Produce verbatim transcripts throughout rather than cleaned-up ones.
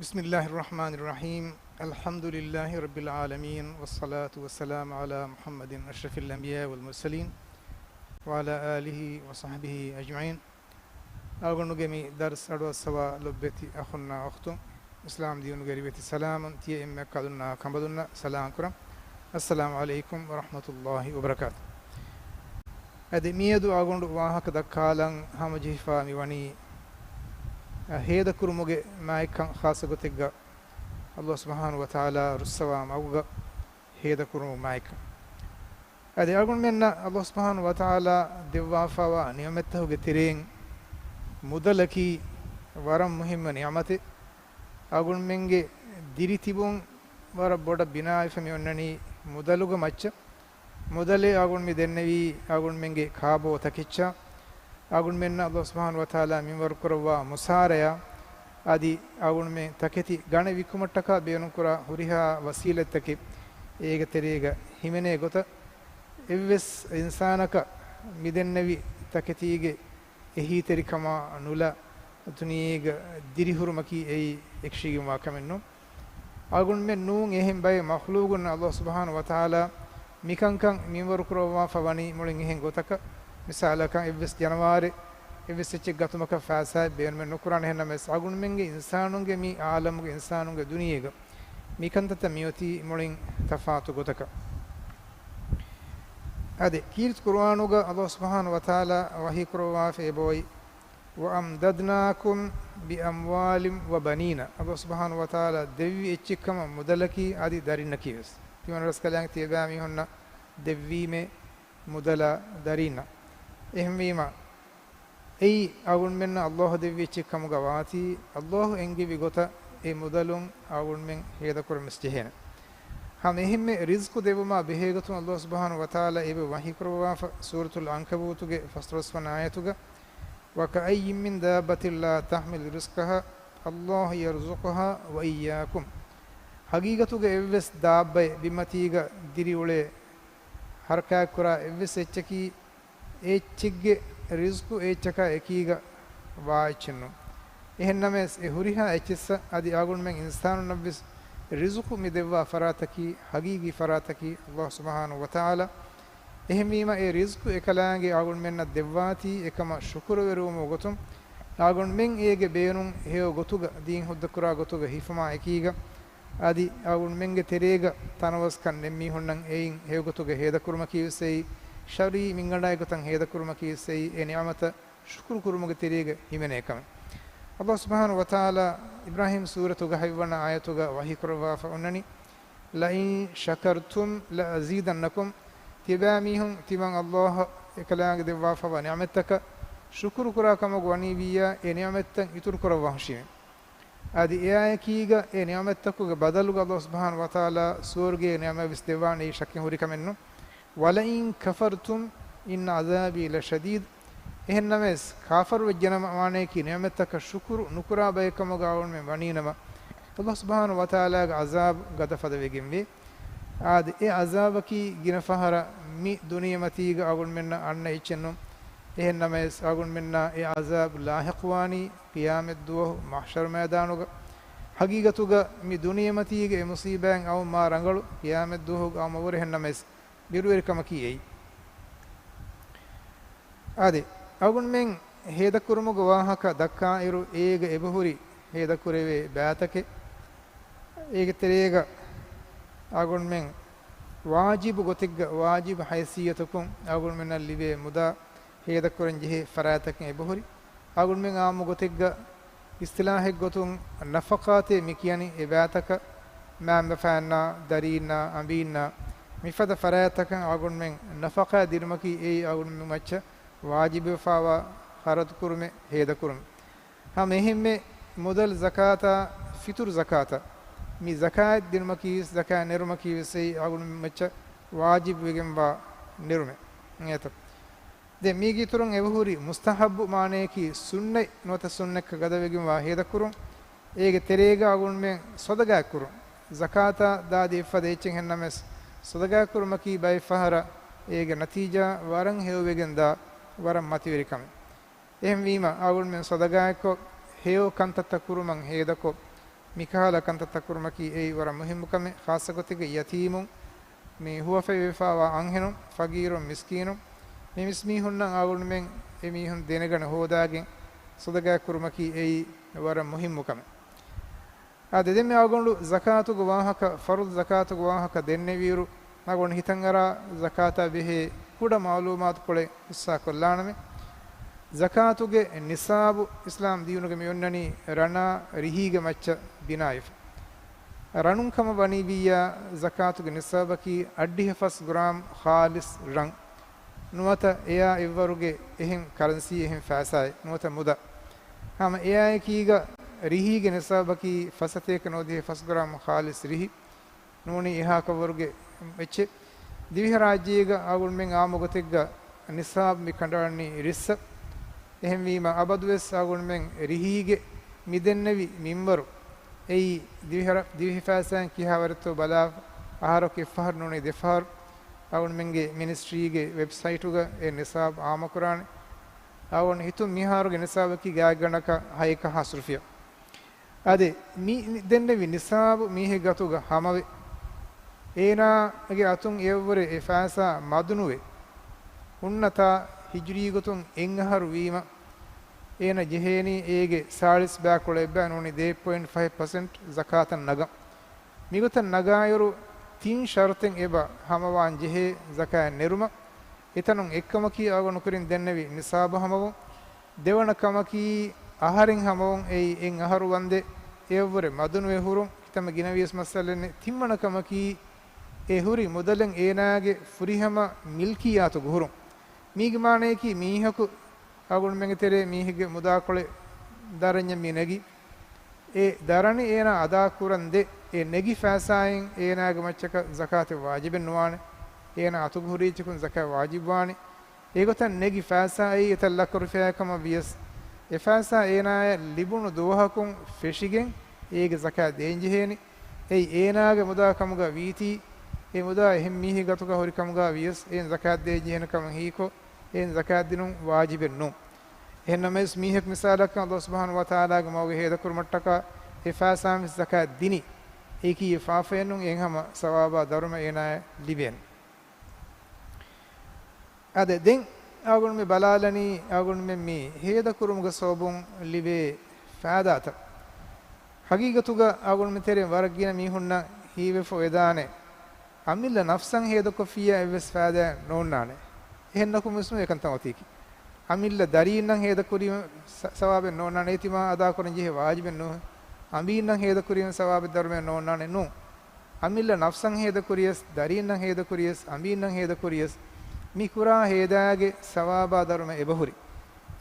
بسم الله الرحمن الرحيم. الحمد لله رب العالمين، والصلاة والسلام على محمد أشرف الأنبياء والمرسلين، وعلى آله وصحبه أجمعين. އަޅުގަނޑުގެ މި ދަރުސް އަޑުއައްސަވާ ލޮބުވެތި އަޚުންނާ އުޚްތުން، އިސްލާމް ދީނުގެ ރިވެތި ސަލާމުން ތިޔަ އެންމެ ކަލުންނާ ކަނބަލުންނަށް ސަލާމް ކުރަން. އައްސަލާމު ޢަލައިކުމް ވަރަޙްމަތުﷲި ވަބަރަކާތު. އަދި މިއަދު އަޅުގަނޑު ވާހަކަ ދައްކާލަން ހަމަޖެހިފާ މިވަނީ، އަ، ހޭދަކުރުމުގެ މާތްކަން، ޚާއްޞަ ގޮތެއްގަ ﷲ ސުބްޙާނަހޫ ވަތަޢާލާ ރުއްސަވާ މަގުގަ ހޭދަކުރުމުގެ މާތްކަން. އަދި އަޅުގަނޑުމެންނަށް ﷲ ސުބްޙާނަހޫ ވަތަޢާލާ ދެއްވާފައިވާ ނިޢުމަތްތަކުގެ ތެރެއިން މުދަލަކީ ވަރަށް މުހިއްމު ނިޢުމަތެއް. އަޅުގަނޑުމެންގެ ދިރި ތިބުން ވަރަށް ބޮޑަށް ބިނާވެފަ މި އޮންނަނީ މުދަލުގެ މައްޗަށް. މުދަލޭ އަޅުގަނޑު މި ދެންނެވީ އަޅުގަނޑުމެންގެ ކާބޯ ތަކެއްޗާ، އަޅުގަނޑުމެންނަށް ﷲ ސުބްޙާނަހޫ ވަތަޢާލާ މިންވަރު ކުރައްވާ މުސާރަޔާ، އަދި އަޅުގަނޑުމެން ތަކެތި ގަނެ ވިއްކުމަށްޓަކާ ބޭނުންކުރާ ހުރިހާ ވަސީލަތްތަކެއް އޭގެ ތެރޭގަ ހިމެނޭ ގޮތަށް، އެއްވެސް އިންސާނަކަށް މި ދެންނެވި ތަކެތީގެ އެހީތެރިކަމާ ނުލާ ދުނިޔޭގަ ދިރިހުރުމަކީ އެއީ އެކަށީގެންވާ ކަމެއް ނޫން. އަޅުގަނޑުމެން ނޫން އެހެން ބައެއް މަޚްލޫގުންނަށް ﷲ ސުބްޙާނަހޫ ވަތަޢާލާ މިކަންކަން މިންވަރު ކުރައްވާފަ ވަނީ މުޅިން އެހެން ގޮތަކަށް. މިސާލަކަށް، އެއްވެސް ޖަނަވާރެއް އެއްވެސް އެއްޗެއް ގަތުމަކަށް ފައިސާއެއް ބޭނުމެއް ނުކުރާނެ. އެހެންނަމަވެސް، އަޅުގަނޑުމެންގެ އިންސާނުންގެ މި ޢާލަމުގެ އިންސާނުންގެ ދުނިޔޭގަ މިކަންތައްތައް މިއޮތީ މުޅިން ތަފާތު ގޮތަކަށް. އަދި ކީރިތި ޤުރުއާނުގަ ﷲ ސުބްޙާނަހޫ ވަތަޢާލާ ވަޙީ ކުރައްވާފަ އެބައޮތް، "وأمددناكم بأموال وبنين." ﷲ ސުބްޙާނަހޫ ވަތަޢާލާ ދެއްވި އެއްޗެއްކަމަށް މުދަލަކީ އަދި ދަރިންނަކީވެސް. ތިމަންރަސްކަލާނގެ ތިޔަބައިމީހުންނަށް ދެއްވީމޭ މުދަލާ ދަރީންނަށް. އެހެންވީމަ، އެއީ އަޅުގަނޑުމެންނަށް ﷲ ދެއްވި އެއްޗެއް ކަމުގަ ވާތީ، ﷲ އެންގެވި ގޮތަށް އެ މުދަލުން އަޅުގަނޑުމެން ހޭދަކުރަން ވެސް ޖެހޭނެ. ހަމަ އެހެންމެ ރިޒްޤު ދެއްވުމާ ބެހޭގޮތުން ﷲ ސުބްޙާނަހޫ ވަތަޢާލާ އެބަ ވަޙީކުރައްވާފަ ސޫރަތުލް ޢަންކަބޫތުގެ ފަސްދޮޅަސް ވަނަ އާޔަތުގަ، "وكأين من دابة لا تحمل رزقها الله يرزقها وإياكم." ހަގީގަތުގަ އެއްވެސް ދާއްބައެއް ބިންމަތީގަ ދިރިއުޅޭ ޙަރަކާތްކުރާ އެއްވެސް އެއްޗަކީ އެ އެއްޗެއްގެ ރިޒްޤު އެ އެއްޗަކާ އެކީގަ ވާ އެއްޗެއް ނޫން. އެހެންނަމަވެސް، އެ ހުރިހާ އެއްޗިއްސަށް އަދި އަޅުގަނޑުމެން އިންސާނުންނަށްވެސް ރިޒުޤު މި ދެއްވާ ފަރާތަކީ ހަގީގީ ފަރާތަކީ ﷲ ސުބްޙާނަހޫ ވަތަޢާލާ. އެހެންވީމަ، އެ ރިޒުޤު އެކަލާނގެ އަޅުގަނޑުމެންނަށް ދެއްވާތީ އެކަމަށް ޝުކުރުވެރިވުމުގެ ގޮތުން، އަޅުގަނޑުމެން އޭގެ ބޭނުން ހެޔޮ ގޮތުގަ ދީން ހުއްދަކުރާ ގޮތުގަ ހިފުމާ އެކީގަ، އަދި އަޅުގަނޑުމެންގެ ތެރޭގަ ތަނަވަސްކަން ނެތް މީހުންނަށް އެއިން ހެޔޮގޮތުގަ ހޭދަކުރުމަކީވެސް އެއީ، ޝަރީ މިންގަނޑާގެ ގޮތަށް ހޭދަކުރުމަކީވެސް އެއީ، އެ ނިޢުމަތަށް ޝުކުރު ކުރުމުގެ ތެރޭގަ ހިމެނޭ ކަމެއް. ﷲ ސުބްޙާނަހޫ ވަތަޢާލާ އިބްރާހީމް ސޫރަތުގެ ހަތްވަނަ އާޔަތުގަ ވަޙީކުރައްވާފަ އޮންނަނީ، "لئن شكرتم لأزيدنكم." ތިޔަބައިމީހުން ތިމަން ﷲ އެކަލާނގެ ދެއްވާފައިވާ ނިޢުމަތްތަކަށް ޝުކުރު ކުރާ ކަމަކު ވަނީވިއްޔާ، އެ ނިޢުމަތްތައް އިތުރު ކުރައްވާހުށީމޭ. އަދި އެއާއެކީގަ އެ ނިޢުމަތްތަކުގެ ބަދަލުގަ ﷲ ސުބްޙާނަހޫ ވަތަޢާލާ ސުވަރުގޭ ނިޢުމަތް ވެސް ދެއްވާނެ، އެއީ ޝައްކެއް ހުރި ކަމެއް ނޫން. "ولئن كفرتم إن عذابي لشديد." އެހެންނަމަވެސް، ކާފަރުވެއްޖެނަމަ، ވާނައަކީ ނިޢުމަތްތަކަށް ޝުކުރު ނުކުރާ ބައެއް ކަމުގަ އަޅުގަނޑުމެން ވަނީނަމަ، ﷲ ސުބްޙާނަހޫ ވަތަޢާލާގެ ޢަޛާބު ގަދަ ފަދަވެގެންވޭ. އާދެ، އެ ޢަޛާބަކީ ގިނަ ފަހަރަށް މި ދުނިޔެމަތީގަ އަޅުގަނޑުމެންނަށް އަންނަ އެއްޗެއް ނޫން. އެހެންނަމަވެސް، އަޅުގަނޑުމެންނާ އެ ޢަޛާބު ލާޙިޤުވާނީ ޤިޔާމަތްދުވަހު މަޙްޝަރު މައިދާނުގަ. ޙަޤީޤަތުގަ މި ދުނިޔެމަތީގެ އެ މުޞީބާއިން އައުން މާ ރަނގަޅު ޤިޔާމަތްދުވަހުގަ އައުމަށްވުރެ. އެހެންނަމަވެސް، ބިރުވެރިކަމަކީ އެއީ. އާދެ، އަޅުގަނޑުމެން ހޭދަކުރުމުގެ ވާހަކަ ދައްކާއިރު، އޭގަ އެބަހުރި ހޭދަކުރެވޭ ބައިތަކެއް، އޭގެ ތެރޭގަ އަޅުގަނޑުމެން ވާޖިބު ގޮތެއްގަ، ވާޖިބު ހައިސިއްޔަތަކުން އަޅުގަނޑުމެންނަށް ލިބޭ މުދާ ހޭދަކުރަން ޖެހޭ ފަރާތްތަކެއް އެބަހުރި. އަޅުގަނޑުމެން އާއްމު ގޮތެއްގަ، އިޞްޠިލާޙެއް ގޮތުން ނަފަޤާތޭ މި ކިޔަނީ އެ ބައިތަކަށް، މައިންބަފައިންނާ، ދަރީންނާ، އަނބީންނާ، މިފަދަ ފަރާތްތަކަށް އަޅުގަނޑުމެން ނަފަޤާތް ދިނުމަކީ އެއީ އަޅުގަނޑުމެން މައްޗަށް ވާޖިބުވެފައިވާ ޚަރަދުކުރުމެއް، ހޭދަކުރުމެއް. ހަމަ އެހެންމެ މުދަލު ޒަކާތާ، ފިޠުރު ޒަކާތާ، މި ޒަކާތް ދިނުމަކީވެސް، ޒަކާތް ނެރުމަކީވެސް އެއީ އަޅުގަނޑުމެން މައްޗަށް ވާޖިބުވެގެންވާ ނެރުމެއް ނޭތަ؟ ދެން މީގެ އިތުރުން އެބަހުރި މުސްތަޙައްބު މާނަޔަކީ ސުންނަތް ނުވަތަ ސުންނަތްކަން ގަދަވެގެންވާ ހޭދަކުރުން. އޭގެ ތެރޭގަ އަޅުގަނޑުމެން ޞަދަޤާތްކުރުން. ޒަކާތާ ދާދި އެއްފަދަ އެއްޗެއް ހެންނަމަވެސް، ޞަދަޤާތްކުރުމަކީ ބައެއް ފަހަރަށް އޭގެ ނަތީޖާ ވަރަށް ހެޔޮވެގެންދާ ވަރަށް މަތިވެރި ކަމެއް. އެހެންވީމަ، އަޅުގަނޑުމެން ޞަދަޤާތްކޮށް، ހެޔޮ ކަންތައްތައް ކުރުމަށް ހޭދަކޮށް، މިކަހަލަ ކަންތައްތައް ކުރުމަކީ އެއީ ވަރަށް މުހިއްމު ކަމެއް، ޚާއްޞަގޮތެއްގަ ޔަތީމުން، މި ހުވަފަތިވެފާވާ އަންހެނުން، ފަގީރުން، މިސްކީނުން، މި މިސް މީހުންނަށް އަޅުގަނޑުމެން އެ މީހުން ދެނެގަނެ ހޯދާގެން ޞަދަޤާތް ކުރުމަކީ އެއީ ވަރަށް މުހިއްމު ކަމެއް. އާދެ، ދެން މި އަޅުގަނޑު ޒަކާތުގެ ވާހަކަ، ފަރުޟު ޒަކާތުގެ ވާހަކަ ދެންނެވިއިރު، އަޅުގަނޑު ހިތަށްއަރާ ޒަކާތާ ބެހޭ ކުޑަ މަޢުލޫމާތުކޮޅެއް ހިއްސާކޮށްލާނަމޭ. ޒަކާތުގެ ނިޞާބު އިސްލާމް ދީނުގަ މި އޮންނަނީ ރަނާ ރިހީގެ މައްޗަށް ބިނާވެފަ. ރަނުން ކަމަށް ވަނީވިއްޔާ، ޒަކާތުގެ ނިޞާބަކީ އަށްޑިހަ ފަސް ގްރާމް ޚާލިޞް ރަން. ނުވަތަ އެޔާ އެއްވަރުގެ އެހެން ކަރަންސީ، އެހެން ފައިސާއެއް ނުވަތަ މުދާ. ހަމަ އެއާއެކީގަ ރިހީގެ ނިޞާބަކީ ފަސް ސަތޭކަ ނުވަދިހަ ފަސް ގްރާމް ޚާލިޞް ރިހި. ނޫނީ އެހާކަށްވަރުގެ އެއްޗެއް. ދިވެހިރާއްޖޭގަ އަޅުގަނޑުމެން އާއްމުގޮތެއްގަ ނިޞާބު މި ކަނޑައަޅަނީ ރިއްސަށް. އެހެންވީމަ، އަބަދުވެސް އަޅުގަނޑުމެން ރިހީގެ މި ދެންނެވި މިންވަރު، އެއީ ދިވެހިރަ-، ދިވެހި ފައިސާއިން ކިހާވަރެއްތޯ ބަލާފަ، އަހަރަކު އެއްފަހަރު ނޫނީ ދެފަހަރު އަޅުގަނޑުމެންގެ މިނިސްޓްރީގެ ވެބްސައިޓުގަ އެ ނިޞާބު އާއްމުކުރާނެ. އަޅުގަނޑު ހިތުން މިހާރުގެ ނިޞާބަކީ ގާތްގަނޑަކަށް ހައެއް އަށާސް ރުފިޔާ. އާދެ، މި ދެންނެވި ނިޞާބު މީހެއް ގަތުގަ ހަމަވެ، އޭނާގެ އަތުން އެއަށްވުރެ އެ ފައިސާ މަދުނުވެ، ހުންނަތާ ހިޖުރީ ގޮތުން އެއް އަހަރު ވީމަ، އޭނަ ޖެހޭނީ އޭގެ ސާޅީސް ބައިކުޅަ އެއްބައި ނޫނީ ދޭއް ޕޮއިންޓް ފަހެއް ޕަސެންޓް ޒަކާތަށް ނަގަން. މިގޮތަށް ނަގާއިރު، ތިން ޝަރުތެއް އެބަ ހަމަވާން ޖެހޭ ޒަކާތް ނެރުމަށް. އެތަނުން އެއްކަމަކީ އަޅުގަނޑު ކުރިން ދެންނެވި ނިޞާބު ހަމަވުން. ދެވަނަ ކަމަކީ، އަހަރެން ހަމަވުން އެއީ އެއް އަހަރު ވަންދެން އެއަށްވުރެ މަދުނުވެ ހުރުން، ކިތަންމެ ގިނަވިޔަސް މައްސަލައެއް ނެތް. ތިންވަނަ ކަމަކީ، އެ ހުރި މުދަލެއް އޭނާގެ ފުރިހަމަ މިލްކިއްޔާތުގަ ހުރުން. މީގެ މާނަޔަކީ، މީހަކު އަޅުގަނޑުމެންގެ ތެރޭ މީހެއްގެ މުދާކޮޅެއް ދަރަންޏަށް މި ނެގި، އެ ދަރަނި އޭނާ އަދާކުރަން ދެ، އެ ނެގި ފައިސާއިން އޭނާގެ މައްޗަކަށް ޒަކާތެއް ވާޖިބެއް ނުވާނެ. އޭނާ އަތުގަ ހުރި އެއްޗަކުން ޒަކާތް ވާޖިބުވާނެ. އެގޮތަށް ނެގި ފައިސާއައީ އެތައް ލައްކަ ރުފިޔާއެއް ކަމަށް ވިޔަސް، އެ ފައިސާ އޭނާޔަށް ލިބުނު ދުވަހަކުން ފެށިގެން އޭގެ ޒަކާތް ދޭންޖެހޭނެ. އެއީ އޭނާގެ މުދާ ކަމުގަ ވީތީ، އެ މުދާ އެހެން މީހެއް ގަތުގަ ހުރި ކަމުގަ ވިޔަސް، އެއިން ޒަކާތް ދޭންޖެހޭނެ ކަމަށް ހީކޮށް، އެއިން ޒަކާތް ދިނުން ވާޖިބެއް ނޫން. އެހެންނަމަވެސް، މީހަކު މިސާލަކަށް ﷲ ސުބްޙާނަހޫ ވަތަޢާލާގެ މަގުގަ ހޭދަކުރުމަށްޓަކާ އެ ފައިސާއިން ވެސް ޒަކާތް ދިނީ، އެއީކީ އެ ފާފައެއް ނޫން، އެހެން ހަމަ ސަވާބާ ދަރުމަ އޭނާޔަށް ލިބޭނެ. އާދެ، ދެން އަޅުގަނޑު މި ބަލާލަނީ، އަޅުގަނޑުމެން މި ހޭދަކުރުމުގެ ސަބަބުން ލިބޭ ފައިދާތައް. ހަގީގަތުގަ އަޅުގަނޑު މި ތެރެއިން ވަރަށް ގިނަ މީހުންނަށް ހީވެފަ ވެދާނެ، އަމިއްލަ ނަފްސަށް ހޭދަކޮށްފިއްޔާ އެއްވެސް ފައިދާއެއް ނޯންނާނެ. އެހެން ނަކުމެސް ނޫން އެކަންތައް އޮތީކީ. އަމިއްލަ ދަރީންނަށް ހޭދަކުރީމަ ސަ-، ސަވާބެއް ނޯންނާނެ. އޭތި މާ އަދާކުރަން ޖެހޭ ވާޖިބެއް ނޫން. އަނބީންނަށް ހޭދަކުރީމަ ސަވާބެއް ދަރުމައެއް ނޯންނާނެ ނޫން. އަމިއްލަ ނަފްސަށް ހޭދަކުރިޔަސް، ދަރީންނަށް ހޭދަކުރިޔަސް، އަނބީންނަށް ހޭދަކުރިޔަސް، މި ކުރާ ހޭދާގެ ސަވާބާ ދަރުމަ އެބަހުރި.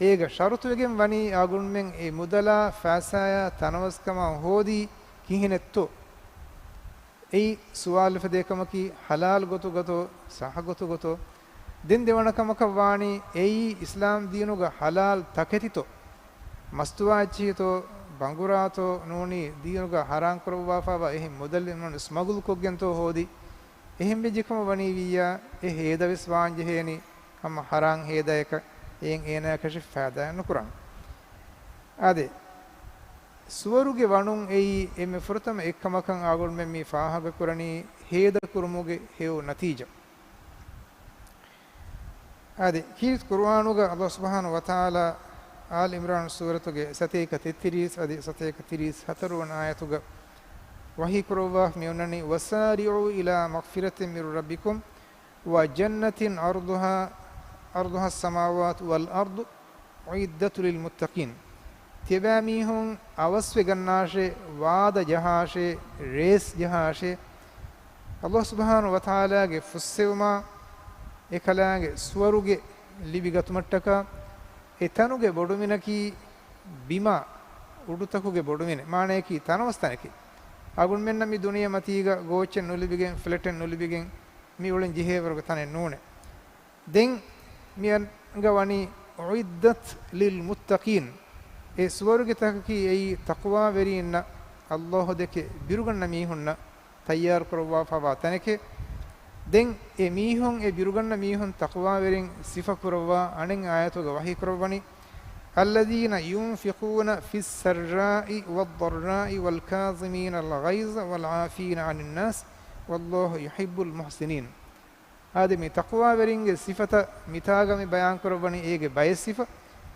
އޭގަ ޝަރުތުވެގެން ވަނީ އަޅުގަނޑުމެން އެ މުދަލާ ފައިސާޔާ ތަނަވަސްކަމާ ހޯދީ ކިހިނެއްތޯ؟ އެއީ ސުވާލު އުފެދޭ ކަމަކީ، ޙަލާލް ގޮތުގަތޯ، ޞައްޙަ ގޮތުގަތޯ؟ ދެން ދެވަނަ ކަމަކަށް ވާނީ، އެއީ އިސްލާމް ދީނުގަ ޙަލާލް ތަކެތިތޯ؟ މަސްތުވާ އެއްޗިހިތޯ، ބަނގުރާތޯ؟ ނޫނީ ދީނުގަ ޙަރާމް ކުރައްވާފައިވާ އެހެން މުދަލެއް ނޫނީ ސްމަގުލް ކޮށްގެންތޯ ހޯދީ؟ އެހެން ވެއްޖެ ކަމަށް ވަނީވިއްޔާ، އެ ހޭދަވެސް ވާން ޖެހޭނީ ހަމަ ޙަރާމް ހޭދަޔަކަށް، އެއިން އޭނާޔަކަށެއް ފައިދާއެއް ނުކުރާނެ. އާދެ، ސުވަރުގެ ވަނުން އެއީ އެންމެ ފުރަތަމަ އެއްކަމަކަށް އަޅުގަނޑުމެން މި ފާހަގަކުރަނީ ހޭދަކުރުމުގެ ހެޔޮ ނަތީޖާ. އަދި ކީރިތި ޤުރުއާނުގަ ﷲ ސުބްޙާނަހޫ ވަތަޢާލާ އާލް ޢިމްރާން ސޫރަތުގެ ސަތޭކަ ތެއްތިރީސް އަދި ސަތޭކަ ތިރީސް ހަތަރު ވަނަ އާޔަތުގަ ވަޙީ ކުރައްވާފަ މި އޮންނަނީ، "وسارعوا إلى مغفرة من ربكم وجنة عرضها، عرضها السماوات والأرض أعدت للمتقين." ތިޔަބައިމީހުން އަވަސްވެ ގަންނާށޭ، ވާދަ ޖަހާށޭ، ރޭސް ޖަހާށޭ، ﷲ ސުބްޙާނަހޫ ވަތަޢާލާގެ ފުއްސެވުމާ، އެކަލާނގެ ސުވަރުގެ ލިބިގަތުމަށްޓަކާ، އެ ތަނުގެ ބޮޑުމިނަކީ ބިމާ އުޑުތަކުގެ ބޮޑުމިނެއް، މާނަޔަކީ ތަނަވަސް ތަނެކޭ. އަޅުގަނޑުމެންނަށް މި ދުނިޔެ މަތީގަ ގޯއްޗެއް ނުލިބިގެން، ފްލެޓެއް ނުލިބިގެން، މި އުޅެން ޖެހޭވަރުގެ ތަނެއް ނޫނޭ. ދެން މިއަނގަ ވަނީ، "أعدت للمتقين." އެ ސުވަރުގެތަކަކީ އެއީ ތަޤްވާވެރީންނަށް، ﷲ ދެކެ ބިރުގަންނަ މީހުންނަށް ތައްޔާރު ކުރައްވާފައިވާ ތަނެކޭ. ދެން އެ މީހުން، އެ ބިރުގަންނަ މީހުން ތަޤްވާވެރިން ސިފަ ކުރައްވާ އަނެއް އާޔަތުގަ ވަޙީ ކުރައްވަނީ، الذين ينفقون في السراء والضراء والكاظمين الغيظ والعافين عن الناس والله يحب المحسنين. އާދެ، މި ތަޤްވާވެރިންގެ ސިފަތައް މިތާގަ މި ބަޔާން ކުރައްވަނީ އޭގެ ބައެއް ސިފަ.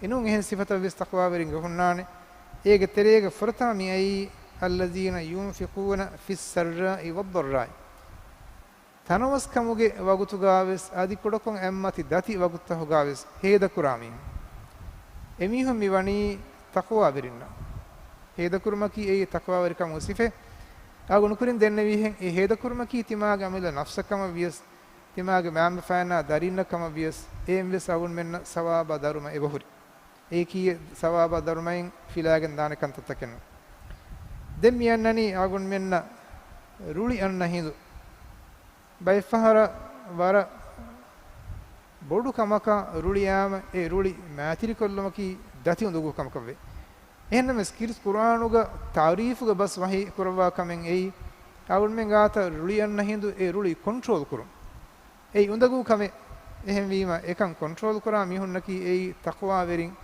އެނޫން، އެހެން ސިފަތައް ވެސް ތަޤްވާވެރިންގެ ހުންނާނެ. އޭގެ ތެރޭގަ ފުރަތަމަ މިއައީ، الذين ينفقون في السراء والضراء. ތަނަވަސްކަމުގެ ވަގުތުގާވެސް، އަދި ކުޑަކޮށް އެއްމަތި ދަތި ވަގުތުތަކުގާވެސް ހޭދަކުރާ މީހުން. އެމީހުން މި ވަނީ ތަޤްވާވެރިންނަށް. ހޭދަކުރުމަކީ އެއީ ތަޤްވާވެރިކަމުގެ ސިފައެއް. އާގު ނުކުރިން ދެންނެވިހެން، އެ ހޭދަކުރުމަކީ ތިމާގެ އަމިއްލަ ނަފްސަށް ކަމަށް ވިޔަސް، ތިމާގެ މައިންބަފައިންނާ ދަރީންނަށް ކަމަށް ވިޔަސް، އެއިން ވެސް އަގުންމެންނަށް ސަވާބާ ދަރުމަ އެބަހުރި. އެއީކީ ސަވާބާ ދަރުމައިން ފިލާގެން ދާނެ ކަންތައްތަކެއް ނޫން. ދެން މި އަންނަނީ އަގުންމެންނަށް ރުޅި އަންނަ ހިނދު. ބައެއްފަހަރަށް ވަރަށް ބޮޑު ކަމަކަށް ރުޅިއާމަ، އެ ރުޅި މައިތިރިކޮށްލުމަކީ ދަތި އުނދަގޫ ކަމަކަށްވޭ. އެހެންނަމަވެސް، ކީރިތި ޤުރްއާނުގަ ތަޢުރީފުގަ ބަސް ވަޙީ ކުރައްވާ ކަމެއް އެއީ، އަޅުގަނޑުމެން ގާތަށް ރުޅި އަންނަ ހިނދު އެ ރުޅި ކޮންޓްރޯލް ކުރުން. އެއީ އުނދަގޫ ކަމެއް. އެހެންވީމަ، އެކަން ކޮންޓްރޯލް ކުރާ މީހުންނަކީ އެއީ ތަޤްވާވެރިން،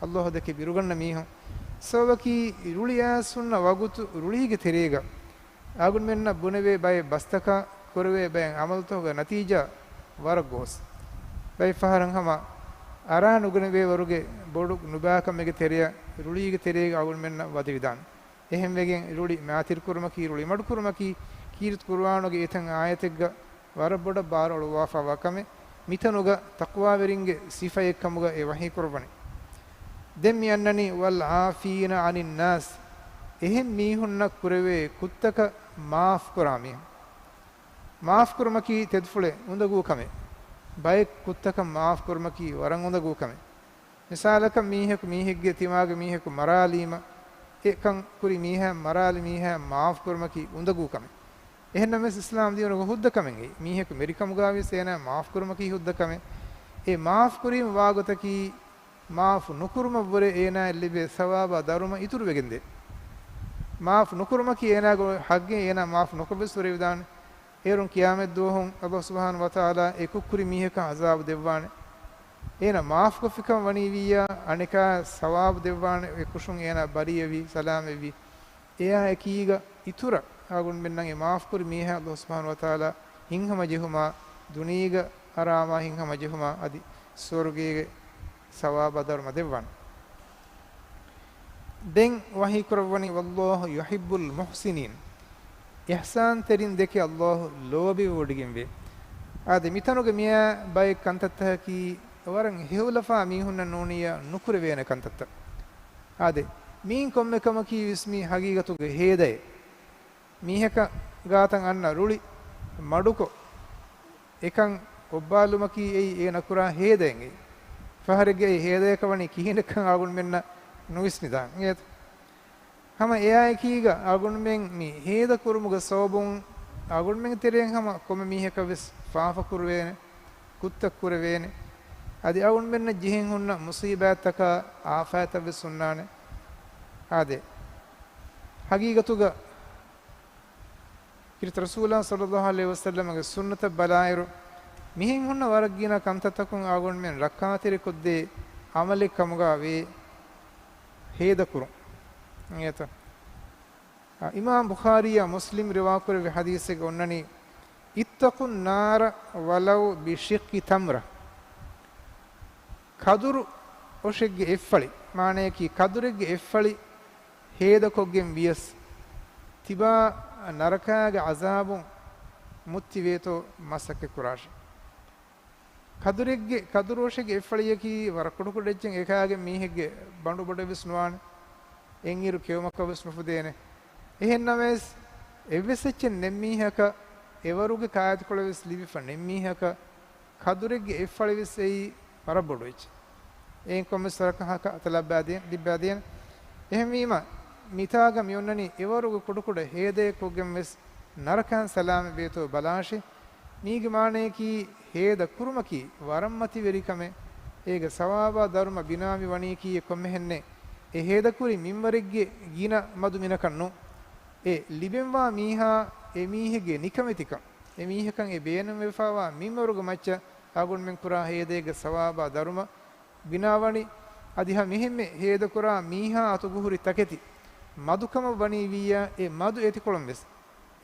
އައްލާހު ދެކެ ބިރުގަންނަ މީހުން. ސަބަބަކީ، ރުޅި އައިސް ހުންނަ ވަގުތު ރުޅީގެ ތެރޭގަ އަގުންމެންނަށް ބުނެވޭ ބައެއް ބަސްތަކާ، ކުރެވޭ ބައެއް އަމަލުތަކުގެ ނަތީޖާ ވަރަށް ގޯސް. ބައެއް ފަހަރަށް ހަމަ އަރާ ނުގަނެވޭވަރުގެ ބޮޑު ނުބާކަމެއްގެ ތެރެއަށް ރުޅީގެ ތެރޭގަ އަގުންމެންނަށް ވަދެވިދާނެ. އެހެންވެގެން ރުޅި މައިތިރިކުރުމަކީ، ރުޅި މަޑުކުރުމަކީ، ކީރިތި ޤުރުއާނުގެ އެތައް އާޔަތެއްގަ ވަރަށް ބޮޑަށް ބާރު އަޅުއްވާފައިވާ ކަމެއް. މިތަނުގަ ތަޤްވާވެރިންގެ ސިފައެއްކަމުގަ އެ ވަޙީ ކުރައްވަނީ. ދެން މި އަންނަނީ، وَالْعَافِينَ عَنِ النَّاسِ، އެހެން މީހުންނަށް ކުރެވޭ ކުށްތަކަށް މާފް ކުރާ މީހުން. މާފް ކުރުމަކީ ތެދުފުޅެއް، އުނދަގޫ ކަމެއް. ބައެއް ކުށްތަކަށް މާފް ކުރުމަކީ ވަރަށް އުނދަގޫ ކަމެއް. މިސާލަކަށް، މީހަކު މީހެއްގެ ތިމާގެ މީހަކު މަރާލީމަ، އެކަން ކުރި މީހާ މަރާލި މީހާ މާފް ކުރުމަކީ އުނދަގޫ ކަމެއް. އެހެންނަމަވެސް، އިސްލާމް ދީނުގަ ހުއްދަ ކަމެއް އެއީ. މީހަކު މެރިކަމުގާވިޔަސް އޭނާ މާފް ކުރުމަކީ ހުއްދަ ކަމެއް. އެ މާފް ކުރީމަ ވާގޮތަކީ، މާފް ނުކުރުމަށްވުރެ އޭނާއަށް ލިބޭ ސަވާބާ ދަރުމަ އިތުރުވެގެންދޭ. މާފް ނުކުރުމަކީ އޭނާގެ ހައްގެއް، އޭނާ މާފް ނުކޮށްވެސް ހުރެވިދާނެ. އޭރުން ޤިޔާމަތްދުވަހު އައްލާހު ސުބްޙާނަހޫ ވަތަޢާލާ އެ ކުށްކުރި މީހަކަށް ޢަޒާބު ދެއްވާނެ. އޭނާ މާފްކޮށްފިކަން ވަނީވިއްޔާ، އަނެކާ ސަވާބު ދެއްވާނެ، އެ ކުށުން އޭނާ ބަރީއަވީ، ސަލާމަތްވީ. އެއާ އެކީގަ އިތުރަށް އަޅުގަނޑުމެންނަށް އެ މާފްކުރި މީހާ އައްލާހު ސުބްޙާނަހޫ ވަތަޢާލާ ހިތްހަމަޖެހުމާ، ދުނިޔޭގަ އަރާމާ ހިތްހަމަޖެހުމާ، އަދި ސުވަރުގޭގެ ސަވާބާ ދަރުމަ ދެއްވާނެ. ދެން ވަޙީ ކުރައްވަނީ، وَاللَّهُ يُحِبُّ الْمُحْسِنِينَ. އިޙްސާންތެރިން ދެކެ އައްލާހު ލޯބިވެވޮޑިގެންވޭ. އާދެ، މިތަނުގަ މިއާ ބައެއް ކަންތައްތަކަކީ ވަރަށް ހެޔޮލަފާ މީހުންނަށް ނޫނިއްޔާ ނުކުރެވޭނެ ކަންތައްތައް. އާދެ، މީން ކޮންމެ ކަމަކީ ވެސް މީ ހަގީގަތުގެ ހޭދައެއް. މީހަކަށް ގާތަށް އަންނަ ރުޅި މަޑުކޮށް، އެކަން އޮއްބާލުމަކީ އެއީ އޭނަ ކުރާ ހޭދައެއް. ފަހަރެއްގައި ހޭދަޔަކަށް ވަނީ ކިހިނެއްކަން އަޅުގަނޑުމެންނަށް ނުވިސްނިދާން އިނގޭތަ؟ ހަމަ އެއާއެކީގަ އަޅުގަނޑުމެން މި ހޭދަ ކުރުމުގެ ސަބަބުން އަޅުގަނޑުމެންގެ ތެރެއިން ހަމަ ކޮންމެ މީހަކަށް ވެސް ފާފަ ކުރެވޭނެ، ކުށްތައް ކުރެވޭނެ. އަދި އަޅުގަނޑުމެންނަށް ޖެހެން ހުންނަ މުޞީބާތްތަކާ، އާފާތްތައް ވެސް ހުންނާނެ. އާދެ، ހަގީގަތުގަ ކީރިތި ރަސޫލާ ޞައްލައްލާހު ޢަލައިހި ވަސައްލަމަގެ ސުންނަތަށް ބަލާއިރު، މިހެން ހުންނަ ވަރަށް ގިނަ ކަންތައްތަކުން އަޅުގަނޑުމެން ރައްކާތެރިކޮށްދޭ ޢަމަލެއް ކަމުގަ ވޭ ހޭދަކުރުން. އިނގޭތަ؟ އިމާމް ބުޚާރީއާ މުސްލިމް ރިވާކުރެއްވި ޙަދީޘެއްގަ އޮންނަނީ، اتَّقُوا النَّارَ وَلَوْ بِشِقِّ تَمْرَةٍ. ކަދުރު އޮށެއްގެ އެއްފަޅި، މާނަޔަކީ ކަދުރެއްގެ އެއްފަޅި ހޭދަކޮށްގެން ވިޔަސް، ތިބާ ނަރަކާގެ ޢަޒާބުން މުއްތިވޭތޯ މަސައްކަތްކުރާށި. ކަދުރެއްގެ، ކަދުރުއޮށެއްގެ އެއްފަޅިއަކީ ވަރަށް ކުޑަކުޑަ އެއްޗެއް، އެކާގެން މީހެއްގެ ބަނޑު ބޮޑެއް ވެސް ނުވާނެ. އެއްއިރު ކެއުމަކަށް ވެސް ނުފުދޭނެ. އެހެންނަމަވެސް، އެއްވެސް އެއްޗެއް ނެތް މީހަކަށް، އެވަރުގެ ކާއެތިކޮޅެއް ވެސް ލިބިފަ ނެތް މީހަކަށް، ކަދުރެއްގެ އެއްފަޅި ވެސް އެއީ ވަރަށް ބޮޑު އެއްޗެއް. އެއިން ކޮންމެސް ވަރަކަށް ހަކަ އަތަށް ލައްބާދޭން، ލިއްބާދޭން. އެހެންވީމަ، މިތާގަ މިއޮންނަނީ އެވަރުގެ ކުޑަކުޑަ ހޭދައެއް ކޮށްގެން ވެސް ނަރަކައިން ސަލާމަތްވޭތޯ ބަލާށި. މީގެ މާނަޔަކީ، ހޭދަ ކުރުމަކީ ވަރަށް މަތިވެރި ކަމެއް. އޭގެ ސަވާބާ ދަރުމަ ބިނާވި ވަނީކީ ކޮންމެހެންނެއް، އެ ހޭދަކުރި މިންވަރެއްގެ ގިނަ މަދު މިނަކަށް ނޫން. އެ ލިބެންވާ މީހާ، އެ މީހެއްގެ ނިކަމެތިކަން، އެ މީހަކަށް އެ ބޭނުންވެފައިވާ މިންވަރުގެ މައްޗަށް އަޅުގަނޑުމެން ކުރާ ހޭދައެއްގެ ސަވާބާ ދަރުމަ ބިނާވަނީ. އަދި ހަމަ އެހެންމެ ހޭދަކުރާ މީހާ އަތުގަ ހުރި ތަކެތި މަދުކަމަށް ވަނީ ވިއްޔާ، އެ މަދު އެތިކޮޅުން ވެސް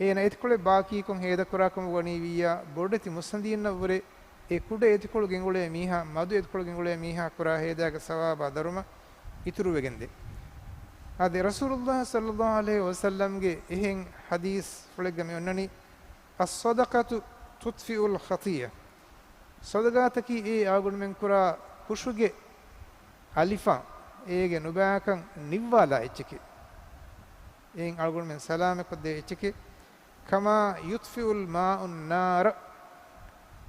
އޭނަ އެތިކޮޅެއް ބާކީކޮށް ހޭދަކުރާކަމަށް ވަނީ ވިއްޔާ، ބޮޑެތި މުއްސަނދީންނަށްވުރެ އެ ކުޑަ އެތިކޮޅު ގެންގުޅޭ މީހާ، މަދު އެތިކޮޅު ގެންގުޅޭ މީހާ ކުރާ ހޭދާގެ ސަވާބާ ދަރުމަ އިތުރުވެގެންދޭ. އާދެ، ރަސޫލުﷲ ޞައްލަﷲ ޢަލައިހި ވަސައްލަމްގެ އެހެން ޙަދީޘްފުޅެއްގަ މި އޮންނަނީ، "الصدقة تطفئ الخطيئة." ޞަދަޤާތަކީ އެ އާގުނުމެން ކުރާ ކުށުގެ އަލިފާން، އޭގެ ނުބައިކަން ނިއްވާލާ އެއްޗެކޭ. އެއިން އަޅުގަނޑުމެން ސަލާމަތްކޮށްދޭ އެއްޗެކޭ. "كما يطفئ الماء النار."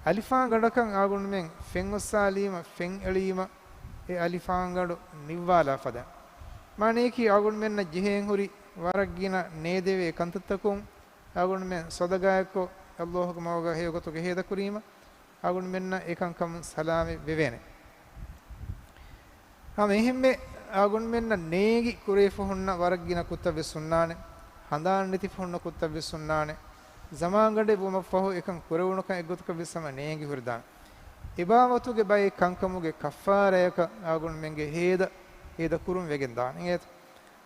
އަލިފާންގަނޑަކަށް އަޅުގަނޑުމެން ފެން އޮއްސާލީމަ، ފެން އެޅީމަ، އެ އަލިފާންގަނޑު ނިއްވާލާ ފަދަ. މާނަޔަކީ އަޅުގަނޑުމެންނަށް ޖެހޭން ހުރި ވަރަށް ގިނަ ނޭދެވޭ ކަންތައްތަކުން އަޅުގަނޑުމެން ޞަދަޤާތްކޮށް، ﷲގެ މަގުގަ ހެޔޮގޮތުގަ ހޭދަކުރީމަ، އަޅުގަނޑުމެންނަށް އެކަންކަމުން ސަލާމަތް ވެވޭނެ. ހަމަ އެހެންމެ އަޅުގަނޑުމެންނަށް ނޭނގި ކުރެވިފަ ހުންނަ ވަރަށް ގިނަ ކުށްތައް ވެސް ހުންނާނެ. ހަނދާން ނެތިފަ ހުންނަ ކުށްތައް ވެސް ހުންނާނެ. ޒަމާންގަނޑެއް ވުމަށްފަހު އެކަން ކުރެވުނުކަން އެއްގޮތަކަށް ވެސް ހަމަ ނޭނގި ހުރެދާނެ. އެބާވަތުގެ ބައެއް ކަންކަމުގެ ކައްފާރަޔަކަށް އަޅުގަނޑުމެންގެ ހޭދަ، ހޭދަ ކުރުން ވެގެން ދާނެ. އިނގޭތަ؟